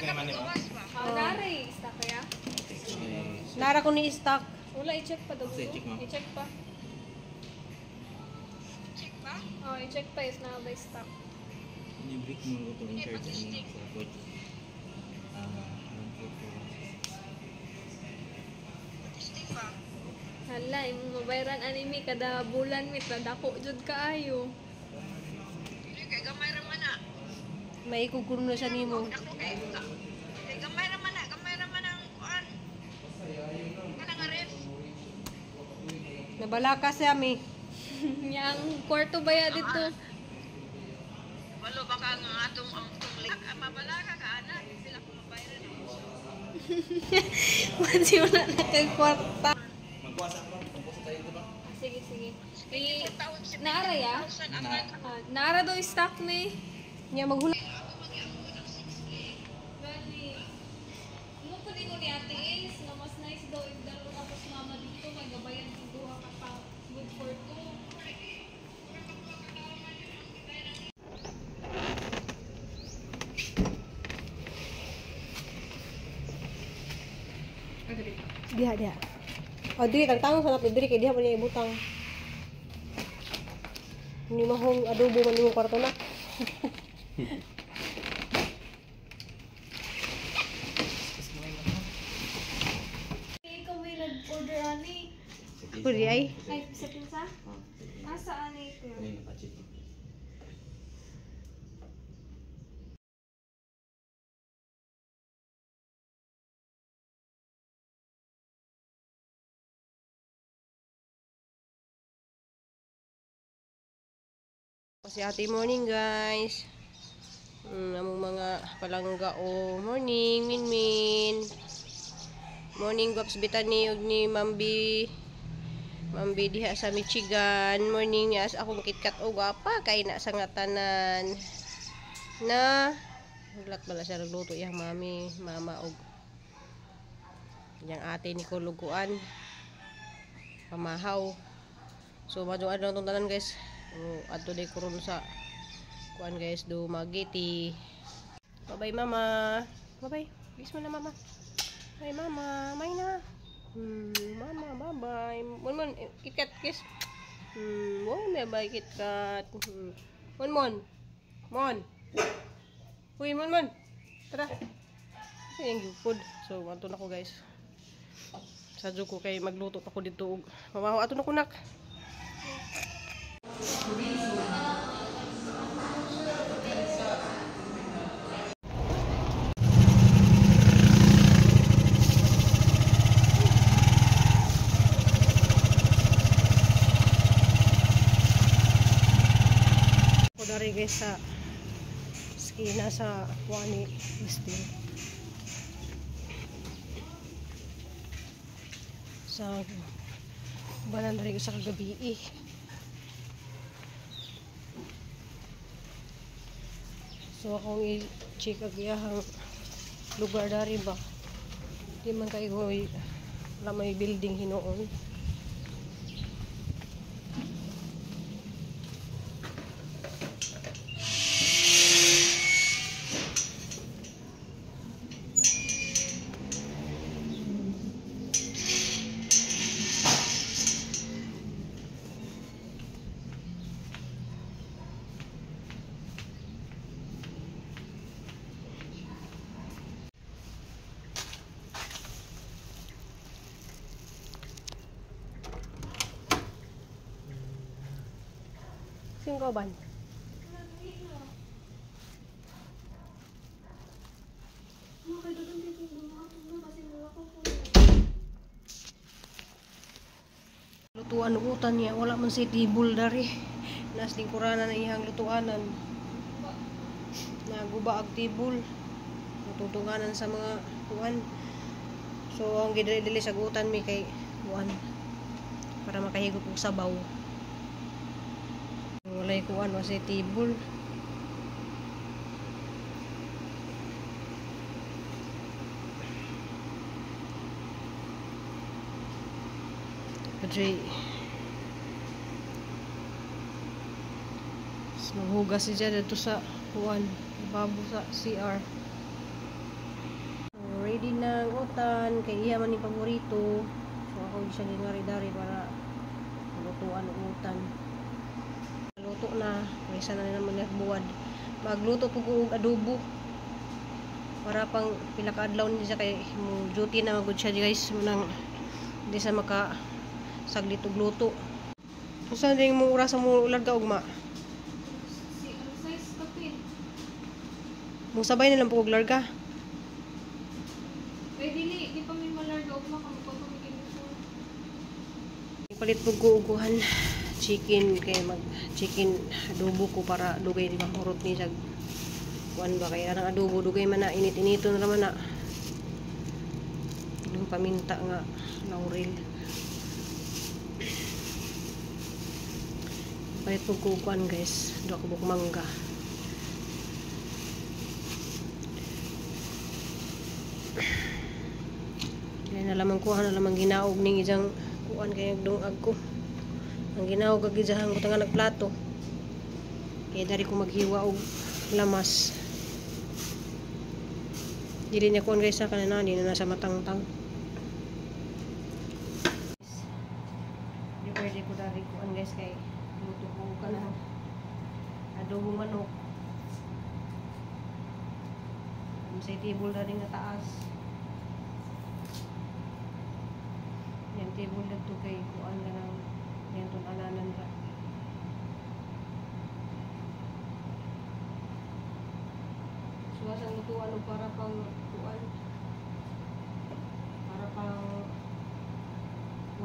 Nari, stock kaya? Nara ko ni stock. Wala, i-check pa daw. I-check pa. Check pa? Oh, i-check pa is na by stock. Ni-break mo ito in charge ang sa coach. Hala, imong mabayran anime kada bulan mi dako jud kaayo. Kay gamay ra man na. May kukuno na siya nimo. Dako kay kay gamay ra man na, gamay ra man ang kuan. Kanang ref. Nabalaka siya mi. Yang kwarto ba ya dito? Walo baka nga atong ang tong mabalaka ka ana, pila ko mabayran. Kasi wala na kay kwarta. Magkuha sa ako, magkuha tayo diba? Sige, sige. Naara ya? Na. Naara daw stock ni. Nya maghula. Gani. Mo pa din ko ni Ate Ace nga mas nice daw if dalawa tapos mama dito may gabayan kung duha ka pa good for two. Diha diha. O diri tangtang sa nato diri kay diha man niya ibutang. Ni mahong adobo man imong kwarto na. Ikaw may nag-order ani. Pwede ay. Ay, sa pinsa? Asa ani ito? Ngayon, nakacheck. Si Ate, morning guys. Among mga palangga o morning min min. Morning guaps bitani og ni Mambi. Mambi diha sa Michigan. Morning niya sa akong KitKat o gwapa kay na sa nga tanan. Na hulat bala siya nagluto iyang mami, mama og iyang ate ni kuluguan. Pamahaw. So madung adlaw tong tanan guys. Adto day kuron sa kuan guys, do magiti. Bye bye mama. Bye bye. Kiss mo na mama. Bye mama. Bye na. Mama, bye bye. Mon mon, KitKat kiss. Mon, may bye KitKat. Mon mon. Mon. Uy, mon mon. Tara. Kasi yung food. So adto na ko guys. Sadyo ko kay magluto pa ko dito og mamaho ato na ko nak. Ko dari guys sa skina sa Wani Steel. Sa banan dari sa kagabi eh. So akong i-check ang iyahang lugar dari ba. Di man kayo wala may building hinuon. Sino ka ban? Lutuan utan niya, wala man si tibol dari. Nas lingkuranan ang iyang lutuanan. Naguba ag tibol. Natutunganan sa mga kuan. So ang gidali-dali sa gutan mi kay kuan para makahigop og sabaw. Walay kuan wa si tibol. Padre, maghugas siya dito sa kuan, babo sa CR. Ready na ang utan kay iya man ni paborito. So ako siya gingari-dari para lutuan og utan. Luto na, kaysa na naman buwad. Magluto po ko og adobo. Para pang pila ka adlaw ni siya kay mo duty na magud siya guys, munang di sa maka saglit og luto. Unsa ding mo oras mo larga ugma? Si ano size kapin? Mo sabay na lang po og larga. Ay dili, di pa mi malarga ugma kamo pa ko. Palit po ko uguhan chicken kay mag chicken adobo ko para dugay di mahurot ni sa kuan ba kay anang adobo dugay man na init-initon ra man na. Yung paminta nga laurel. Palit po ko kuan guys, duha ka buok mangga. Kaya na lamang kuha na lamang ginaog ning isang kuan kay dungag ko. Ang ginaog kag gijahan ko tanga nagplato. Kaya dari ko maghiwa og lamas. Dili niya kuan guys sa kanana, di na nasa matangtang. Di pwede ko dari kuan guys kay luto ko kanang adobo manok. Sa table dari nga taas. Yan table dito kay kuan ka ng yan tong ananan ra. So asang lutuan og para pang kuan, para pang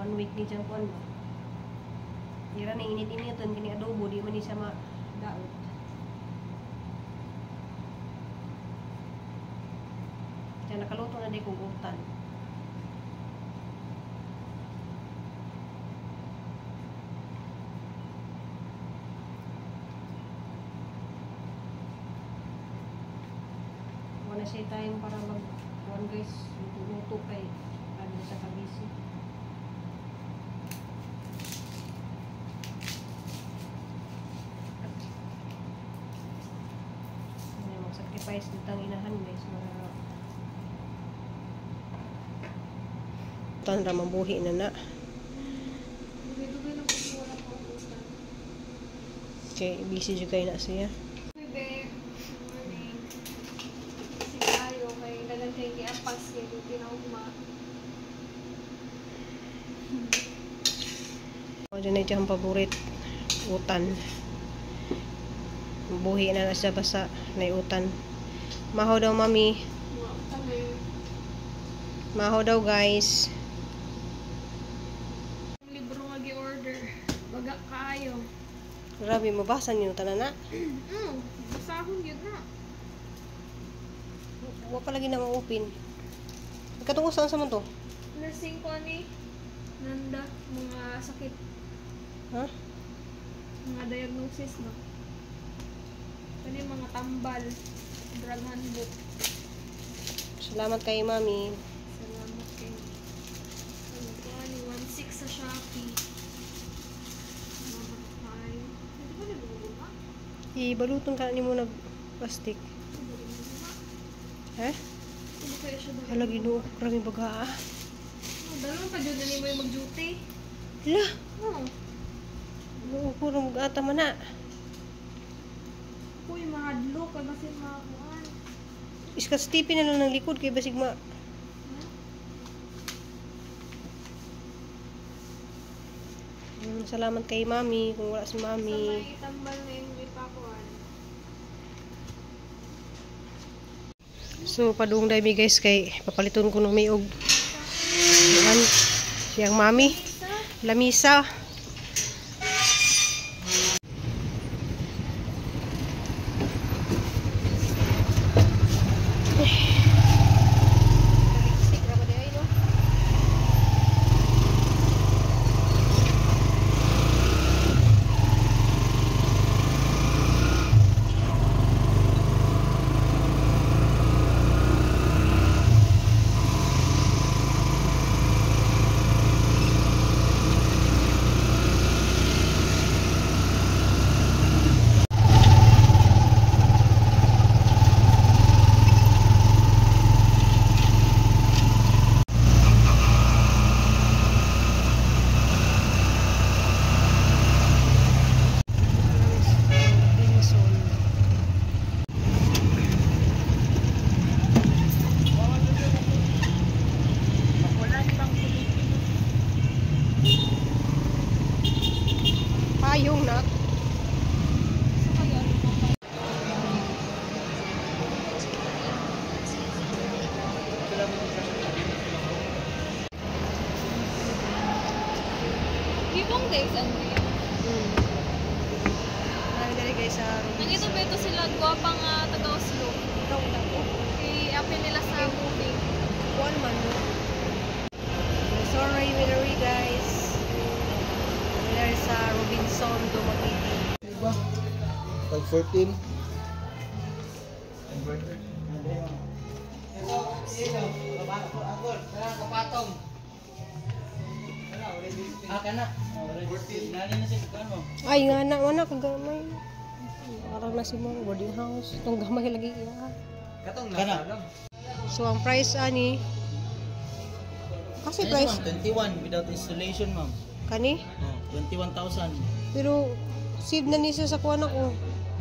1 week ni diyang kuan ba. Ira na init-initon kini adobo di man ni siya madaot. Kaya nakaluto na di kog utan. Wala siya tayong para mag kuan guys, luto-luto kay ano sa kabisi. Ano mag-sacrifice ditang inahan guys, mga tan ra mabuhi na na. Dugay-dugay lang po wala ko utan. Okay, busy jud kay na siya. Bebe, morning. Si kayo kay dagan kay giapas kay duty na ugma. Mo dyan na siyang paborit utan. Buhi na na siya basta na utan. Maho daw mami. Mga utan na yun. Maho daw guys. Ang libro nga gi-order. Baga kaayo. Grabe mabasa niyo tanan na. Basahon yun na. Wa pa lagi na ma-open. Katong usa sa man to? Nursing ko ani. Nanda mga sakit, Ha? mga diagnosis no. Kani mga tambal, drug handbook. Salamat kay mami. Salamat kay. Ano ko ani 16 sa Shopee. Salamat kayo. Hindi ba naguguma? Ibaluton ka nimo nag plastic. Ha? Hindi kaya siya dali. Hala Ginoo, grabe baga ah. Oh, dalawang pa jud na nimo yung mag-duty. Hala, Oo. Ginoo ko rong ata man na. Uy, mahadlok kay basin makuan. Iskat stipi na lang ng likod kay basig ma. Salamat kay mami kung wala si Sa mami. may tambal na yung ipakuan. So padung dai mi guys kay papaliton ko no mi og kuan siyang mami lamisa. guys, Andrea. Marami dali guys sa Nangito ba ito sila gwapa nga taga Oslo? Ikaw na ko. Kay apil nila sa movie. Kuan man no. Sorry, Millery guys. Millery sa Robinson, Dumaguete. Diba? Tag 14. Ay, nga na, wala kagamay. Arang na si mo, boarding house. Itong gamay lagi iya. Kana. So, ang price, ani, kasi price, 21 without installation, ma'am. kani? Oh, 21,000. Pero, save na niya sa kuwan ako.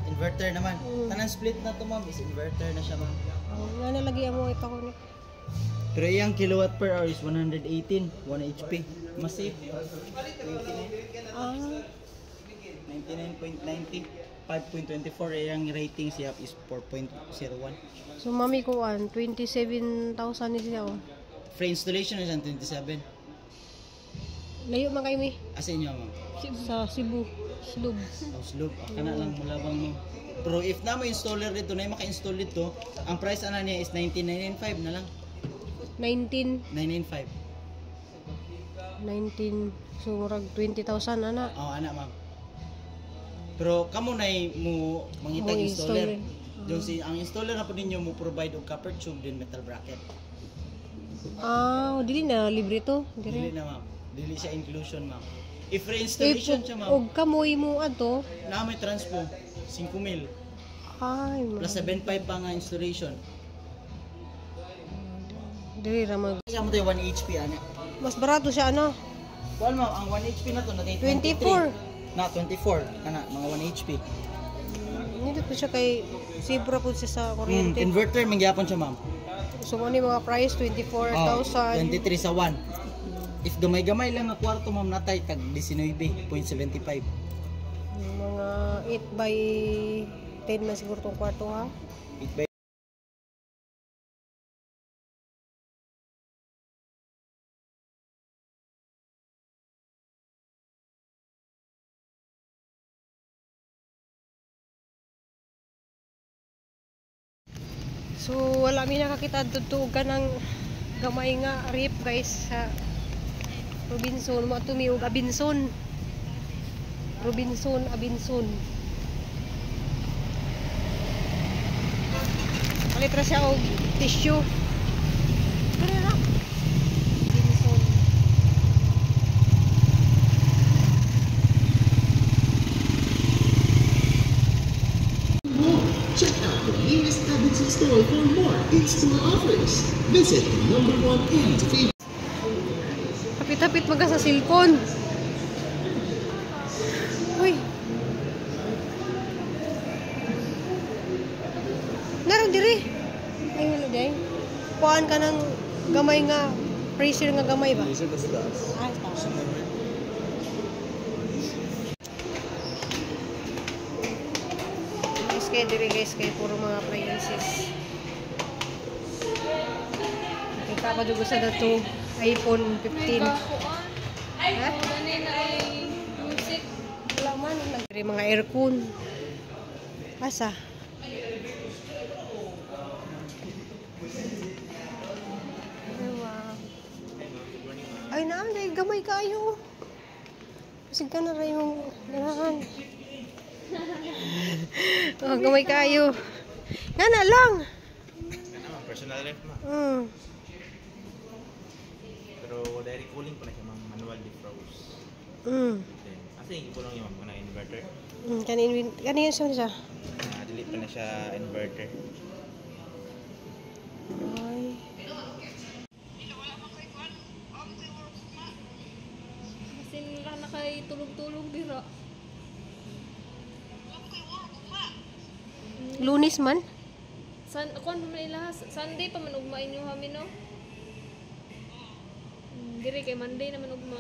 Inverter naman. Tanan split na to, ma'am, is inverter na siya, ma'am. Oh, nga na lagi amo ipako ni. Pero iyang kilowatt per hour is 118, 1 HP. Mas safe. Ah, 99.90, 5.24 iyang rating siya is 4.01. so mami kuan 27,000 ni siya oh. Free installation na siyang 27. Layo man kayo mi Asa inyo, ma'am? sa Cebu, Slub. House loop. Kana lang mulabang mo. Pero if na mo installer dito, na maka-install dito, ang price ana niya is 19,995 na lang. 19 995. 19 so murag 20,000 ana. Oh, ana ma'am. Pero kamo nay mo mangitag Mo installer. installer. Yung si ang installer na po ninyo mo provide og copper tube din metal bracket. Ah, dili na libre to, Dili dire. na ma'am. Dili siya inclusion ma'am. If reinstallation siya ma'am, Og kamoy mo ato. na may transpo 5,000 Ay, ma. plus 7,500 pa nga installation. Dili ra mag. Kasi mo tayo 1 HP ana. Mas barato siya ano? Kuan ma'am, ang 1 HP na to na 24. Na 24 kana mga 1 HP. Nindot po siya kay Sibra po siya sa kuryente. Inverter man gyapon siya ma'am. So ano yung mga price 24,000. Oh, 23 sa 1. If gamay-gamay lang nga kwarto ma'am natay tag 19.75. Yung mga 8 by 10 man siguro tong kwarto ha. 8 by So wala mi nakakita dudto og kanang gamay nga rip guys sa Robinson mo tumi og Abinson. Robinson Abinson. Palit ra siya og tissue. Pero na. Robinson. Check out the nearest Abenson store for more in-store offers. Visit the #1 and favorite. Hapit-hapit maga sa cellphone. Uy. Naroon diri. Ay, wala di. Kuhaan ka ng gamay nga, freezer nga gamay ba? Ah, taas. Guys, kaya diri guys, kaya puro mga appliances. Kita pa dugo sa dato iPhone 15. Ay, Ha? ano na ay music. Wala man. Diri mga aircon. Asa? Ay, wow. Ay, naam, dahil gamay kayo. Kasi ka na rin yung ganahan. Oh, gamay kayo. Nga na lang. Personal ref ma. Pero direct cooling pa na siya ma'am, manual defrost. Then, asa yung gipulong yung ma'am na inverter? Kanin kanin siya siya. Dili pa na siya inverter. Ay. Kasi nila na kay tulog-tulog dira. Lunes man. San kuan pa man ila Sunday pa man ugma inyo hami no. Diri kay Monday naman ugma.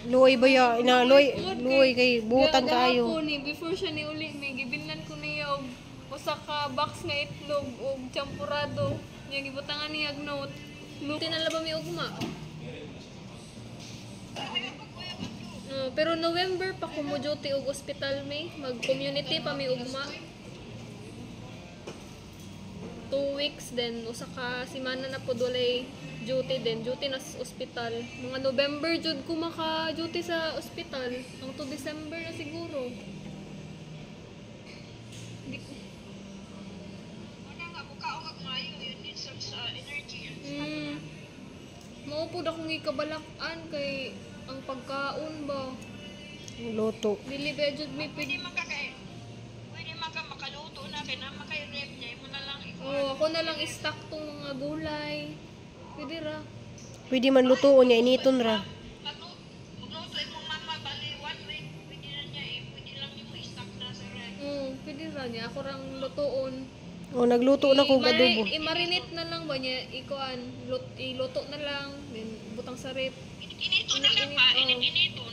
Luoy ba ya? Ina luoy, luoy kay buhutan kaayo. Gahapon ni before siya ni uli may gibilnan ko niya og Usa ka box nga itlog og champurado. Nya gibutangan niya og note. Tinala ba mi ugma? No, pero November pa ko mo duty og ospital mi, mag-community pa mi ugma. 2 weeks then usa ka semana na pod walay duty, then duty na sa ospital. Mga November jud ko maka duty sa ospital. Ang to December na siguro. Di ko. Wala nga, mukhaong magmayo. You need some energy. Mao pud akong gikabalak-an kay ang pagkaon ba. Luto. Dili ba jud mi Pwede man ka kay pwede man ka makaluto na kay na makay rep niya imo na lang ikuan. Oh, ako na lang i-stock tong mga gulay. Pwede ra. Pwede man lutoon niya initon ra. Magluto imong mama bali 1 week pwede na niya eh pwede lang nimo i-stock na sa rep. Pwede ra niya ako rang lutoon. O nagluto na ko adobo. I-marinate na lang ba niya ikuan, iluto na lang then butang sa rep. Inito na lang pa, init-initon.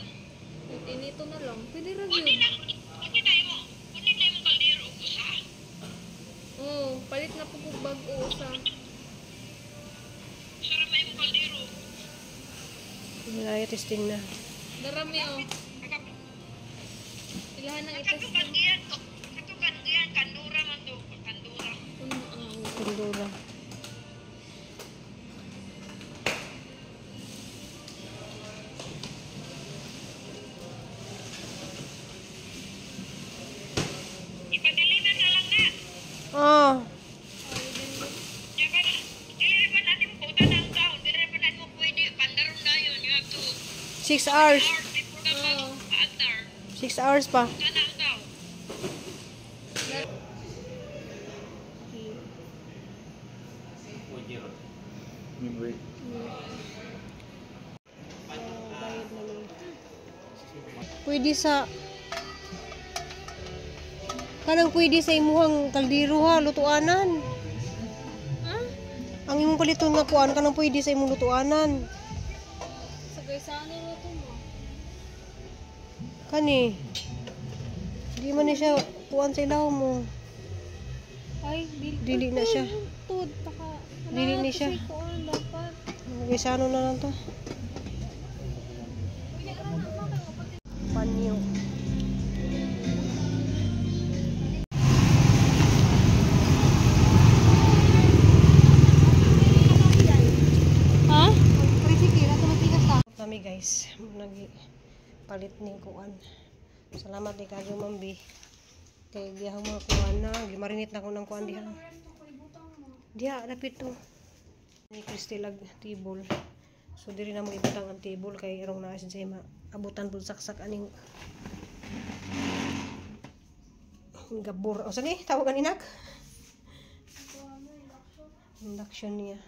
Inito na lang. Pwede ra gyud. Kunin na imo. Kunin na imong kaldero ug usa. Oh, palit na po kog bag-o usa. Sara may imong kaldero. Wala testing na. Darami oh. Ilahan nang i-test. Katukan diyan kandura man to, kandura. Kandura. Ipa-deliver na lang na. Ah. Deliver pa natin mo punta na ang taon. Deliver pa natin mo pwede. Pandaron na yun. You have to 6 hours. Before ka mag-altar. 6 hours pa. Punta na ang taon. Pwede sa kanang pwede sa imuhang kaldero ha, lutuanan. Ha? Ang imong paliton nga kuan kanang pwede sa imong lutuanan. Sa gaysano luto mo? Kani. Di man ni siya kuan sa ilaw mo. Ay, dili, Dili na siya. Tud, taka. Dili ni siya. Kuan dapat. Gaysano na lang to. Panyo. Ha? Kami guys, nagpalit ning kuan. Salamat ni kayo Ma'am B. Kay gihang mga kuan na, gimarinate na ko ng kuan diha. Diha dapit to. Ni Cristel ag table. So diri na mo ibutang ang table kay irong naa siya maabutan pud saksak aning gabor. O sani tawag ani nak? Induction niya.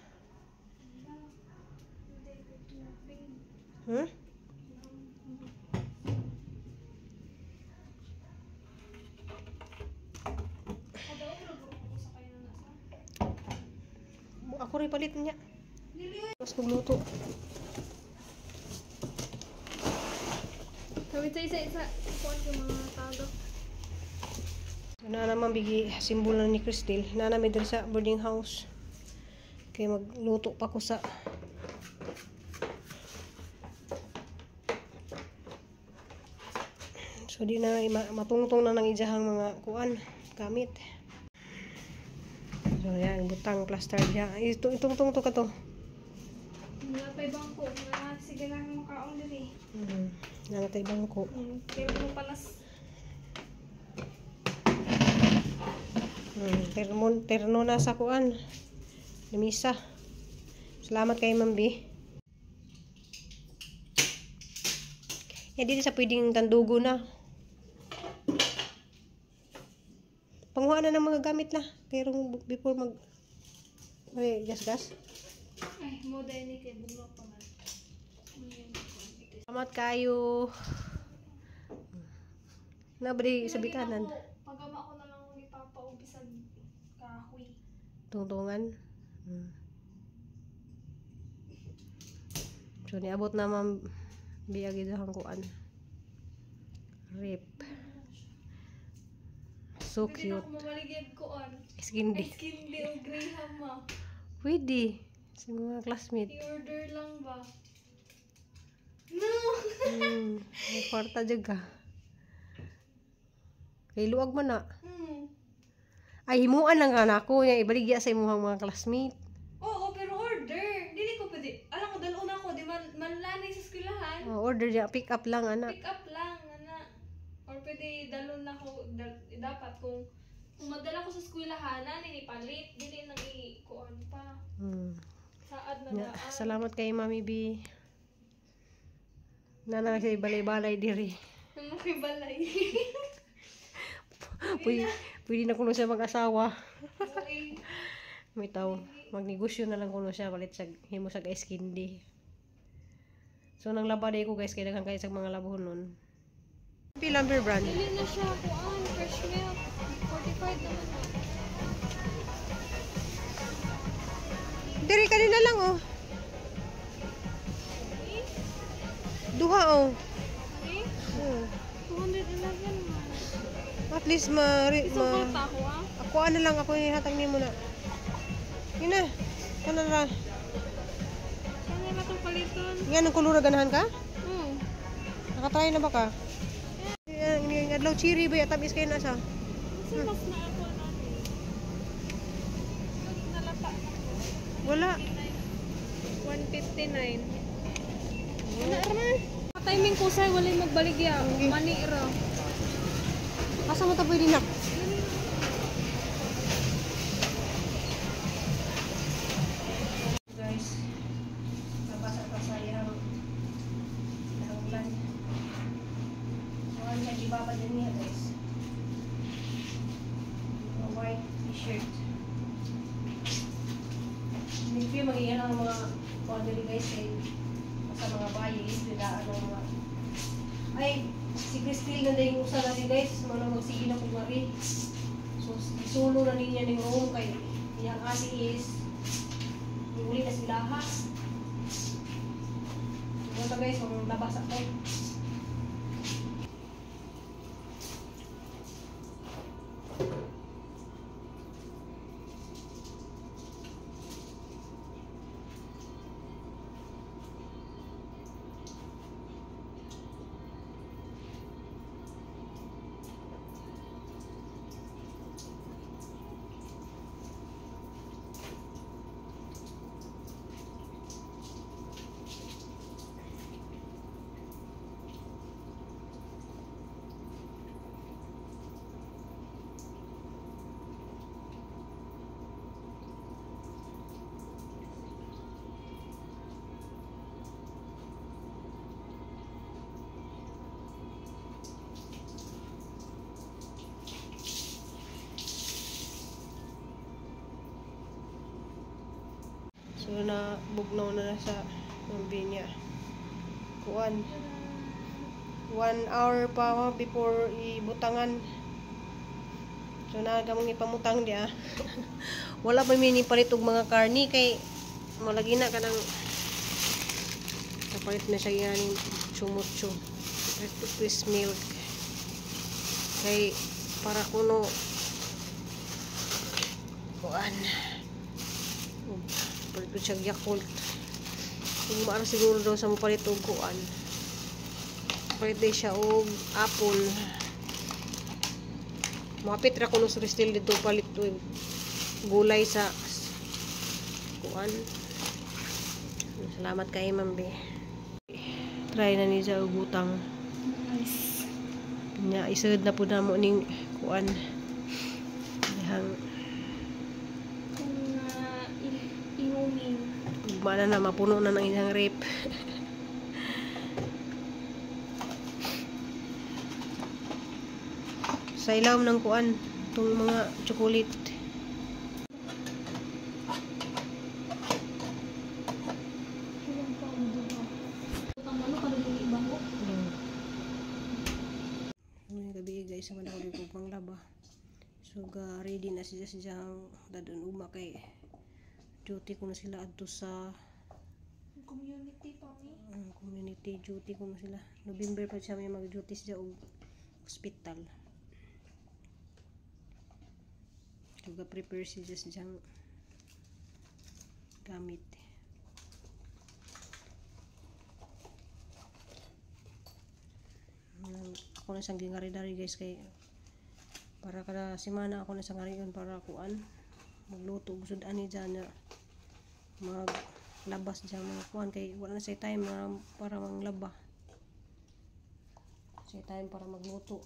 Hmm? Ako rin palit niya. Mas magluto. Kawit sa isa-isa. Kuan ko mga tago. So, na naman bigi simbol na ni Cristel. Na namin diri sa boarding house. Kaya magluto pa ko sa so di na matungtong na ng ijahang mga kuan gamit. So yan, butang plaster diha. Ito itungtong to ka to. Wala pa'y bangko. Nga, sige na akong kaon diri. Nanatay bangko. Pero mo panas. Terno na sa kuan. Lamisa. Salamat kay Ma'am B. Yan dito sa pwedeng tandugo na. Panguha na ng mga gamit na. Pero before mag ay, gas gas. Ay, mo dahil ni kay buglo pa man. Salamat kayo. Nabri sa bitanan. Pagama ko na lang ni Papa og bisag kahoy. Tungtungan. So niabot na Ma'am biyag idahang kuan. Rip. So Pwede na cute. ako mamaligid ko on. Skindy. Ice candy o Graham ma. Pwede. Sa mga classmate. I-order lang ba? No! May kwarta jud ka. Kay luag man na. Ay, himuan lang ka na ako. Yung ibaligya sa imong mga classmate. Oo, pero order. Dili ko pwede. Alam ko, dalon ako. Di man, manlanay sa eskwelahan. Oh, order niya. Pick up lang, ana. Pick up lang, ana. Or pwede dalon na ako. Dapat kung madala ko sa eskwelahan, nani ni palit. Dili nang i-kuan pa. Saad na Ya, daan. salamat kay Mami B. Nana lang siya balay-balay diri. Makibalay. Pwede na kuno siya mag-asawa. Okay. May tao. Magnegosyo na lang kuno siya palit sa himo sa ice candy. So nang laba day ko guys kay daghan kay sa mga labhon nun. Lumber brand. Dili na siya kuan, fresh milk. 45 naman na. Diri kanina lang oh. Eh? Duha oh. Eh? Oh. 211 man. At least Isang pa ako ah. Ako ano lang ako ihatag nimo na. Yun na. Kana ra. Sana na itong paliton. Nga nang kulura ganahan ka? Hmm. Nakatry na ba ka? Yung adlaw cherry ba tamis kayo na sa? Kasi mas na ako natin. Nalata na ko. Wala. 159. Wala ra. Timing ko sa'yo, walay magbaligya. Mani ra. Asa mo ta pwede na? Guys, nabasa pa sa iyang ulan. So, ano siya gibaba din niya guys. A white t-shirt. Hindi pa magiyan ang mga laundry guys kay sa mga bayis, nila ang mga ay, si Christine na yung usa na guys, mga magsige na kung. So, solo na niya ning room kay iyang ate is uli na sila ha. So, guys, kung labas ako. So na bugnaw na na sa mambi niya. Kuan. 1 hour pa before ibutangan. So na gamong ipamutang diya. Wala pa mi palit og mga karni kay malagi na kanang kapalit na siya yaning chumucho. Twist milk. Kay para kuno kuan. Palit ko siya Yakult. Kung maara siguro daw sa mopalit og kuan. Palit day siya og apple. Mapit ra kuno sa Ristel dito palit og gulay sa kuan. Salamat kay Ma'am B. Try na ni siya og butang. Nice. Nya isod na pud namo ning kuan. Dihang Kung inumin. Ugma na na, mapuno na ng isang rep. Sa ilawom ng kuan, itong mga chocolate. May gabi guys, naman ako dito pang laba. So, ga ready na siya siyang dadon uma kay duty ko na sila adto sa Community pa mi. Community duty ko na sila. November pa siya may mag-duty siya og hospital. Tuga prepare si Jess diyang gamit. Ako na siyang gingari-dari, guys, kay para kada semana ako na siyang ngarion para kuan, magluto og sud-an ni dyan na maglabas dyan mga kuan, kay wala na siya time para manglaba, siya time para magluto.